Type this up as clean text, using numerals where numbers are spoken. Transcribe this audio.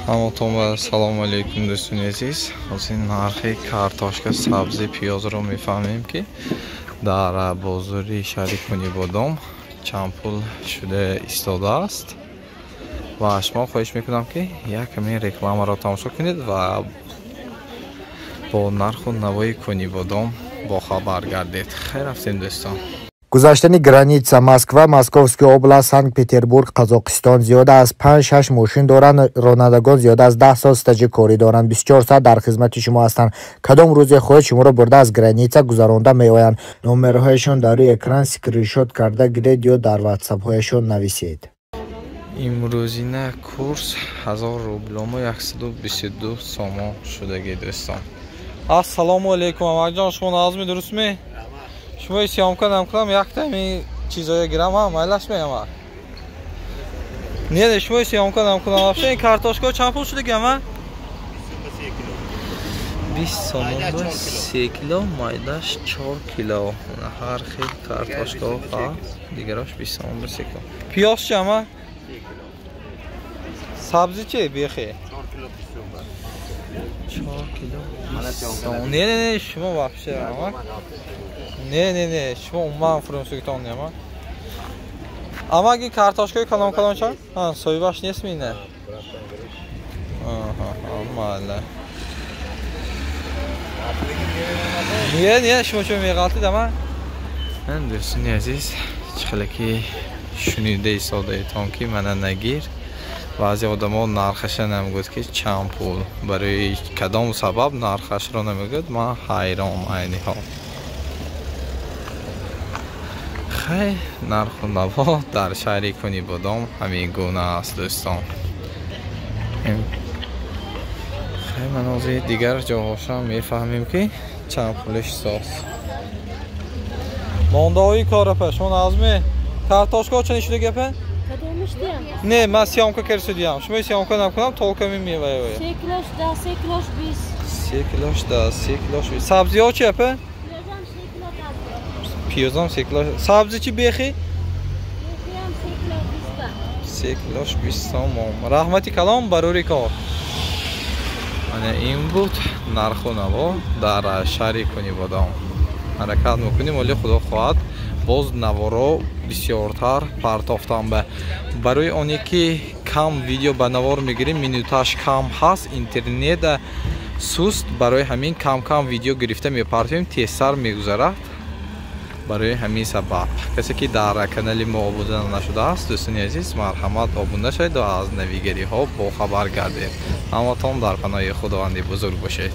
Ҳаматон ба салому алейкум, дӯстони азиз. Ҳозир нархи картошка, сабзи, пиёзро мефаҳмем, ки дар бозори шаҳри Конибодом чанд пул шуда истодааст. Ва шумо хоҳиш мекунам, ки як каме рекламаро тамошо кунед ва бо нарху навои Конибодом бохабар гардед. Хайр рафтем, дӯстон. Гузаштани граница Москва, Московская область, Санкт-Петербург, Қазоқистон. Зиёда аз 5-6 мошин доранд. Ронандагон зиёда аз 10 сол стажи корӣ доранд, 24 соат дар хизмати шумо ҳастанд. Кадом рӯзе хоҳед, шуморо бурда аз граница гузаронда меоянд. Номерҳояшон дар рӯи экран, скриншот карда гиред ё дар ватсапҳояшон нависед. Имрӯзина курс 1000 рублому 122 сомон шудагӣ, дӯстон. Ассалому алейкум, амакҷон, шумо нағзми, дурустми? Шумо съёмка намкунам, якта ми чизоя гирам, ҳа, майлаш меама. Не, шумо съёмка намкунам. Вообще ин картошка чанд пул шудагӣ, ама? 20 сомон ба 3 кило, майдаш 4 кило. Ҳар хел картошка ҳаст, дигарош 20 сомон ба 3 кило. Пиёз чи, ама? Сабзи чи бехе? 4 кило. Не, не, не, шумо вообще, ама. Не, не, не, шумо умуман фурӯмсугитон не, ама. Амаги, картошкаи калон калон чанд? Ҳа, соҳибаш нестми, не? Майла. Не, не, шумо чо меғалтид, ама? Дӯстони азиз, чӣ хеле ки шунида истодаетон, ки мана нагир, баъзе одамо нархаша намегӯяд, ки чанд пул, барои кадом сабаб нархашро намегӯяд, ман ҳайрон. Айни ҳол хай, нарху наво дар шаҳри Конибодом ҳамин гуна аст, дӯстон. Хай, ман ҳозир дигар ҷоҳошам мефаҳмем, ки чанд пулиш соз. Мондаҳои корапа, шумо нағзме? Картошка чанд шуда гапа? Не, ман съёмка карсудиям. Шумо съёмка накунам, толками меваёя. 3 килош да, 3 килош 20. 3 килош да, 3 килош 20. Сабзиҳо чи, апа? Пиёзам 3 кило 10. Пиёзам 3 кило. Сабзи чи бехи? Бехиам 3 кило 20. 3 килош 20 сомон. Раҳмати калом, барори кор. Мана ин буд нарху наво дар шаҳри Конибодом. Ҳаракат мекунем, вале худо хоҳад, боз наворо бисёртар партофтам. Ба барои оне ки кам видео ба навор мегирем, минуташ кам ҳаст, интернет суст, барои ҳамин кам кам видео гирифта мепартоем, тезтар мегузарад. Барои ҳамин сабаб касе ки дар канали мо обуна нашудааст, дӯстони азиз, марҳамат, обуна шавед ва аз навигариҳо бохабар гардед. Ҳаматон дар паноҳи Худованди бузург бошед.